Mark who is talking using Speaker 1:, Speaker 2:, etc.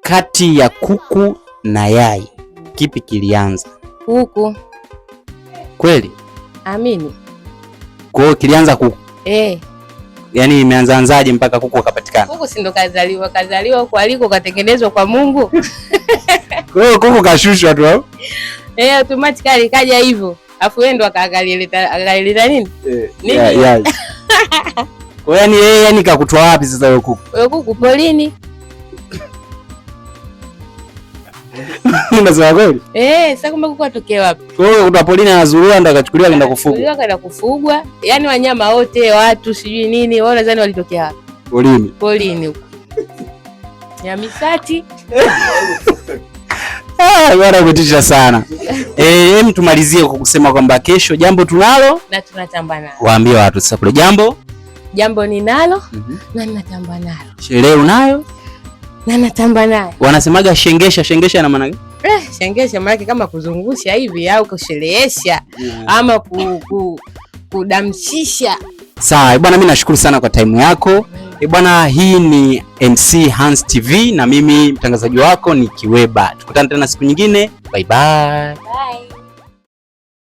Speaker 1: Kati ya kuku na yai kipi kilianza?
Speaker 2: Kuku.
Speaker 1: Kweli?
Speaker 2: Amini.
Speaker 1: Kwa hiyo kilianza kuku.
Speaker 2: Eh.
Speaker 1: Yaani imeanza anzaje mpaka kuku akapatikana?
Speaker 2: Kuku si ndo kazaliwa, kazaliwa kwa aliko katengenezwa kwa Mungu.
Speaker 1: Kwa hiyo kuku kashushwa tu au?
Speaker 2: Eh, automatically kaja hivyo. Afu yeye ndo akalileta nini?
Speaker 1: Eh,
Speaker 2: Nini?
Speaker 1: yai. Kwa hiyo yani yeye yani kakutoa wapi sasa huyo kuku?
Speaker 2: Huyo kuku polini.
Speaker 1: Unasema kweli?
Speaker 2: Eh, sasa kumbe kuku atokee wapi?
Speaker 1: Kwa hiyo kutoka polini anazurura ndo akachukuliwa kwenda kufugwa.
Speaker 2: Kufuliwa kaenda kufugwa. Yaani wanyama wote, watu sijui nini, wao nadhani walitokea wapi?
Speaker 1: Polini.
Speaker 2: Polini huko. Nyamisati.
Speaker 1: Ah, bwana umetisha sana. Eh, hem tumalizie kwa kusema kwamba kesho jambo tunalo,
Speaker 2: Na tunatamba nalo.
Speaker 1: waambie watu sasa kule jambo.
Speaker 2: Jambo ninalo na ninatamba nalo.
Speaker 1: Sherehe unayo?
Speaker 2: Na natamba nayo.
Speaker 1: Wanasemaga shengesha, shengesha na maana gani?
Speaker 2: Eh, shengesha maana kama kuzungusha hivi au kusherehesha ama kudamshisha.
Speaker 1: Sawa, bwana mimi nashukuru sana kwa time yako. Bwana, hii ni MC Hans TV na mimi mtangazaji wako ni Kiweba. Tukutane tena siku nyingine. Bye bye.
Speaker 2: Bye.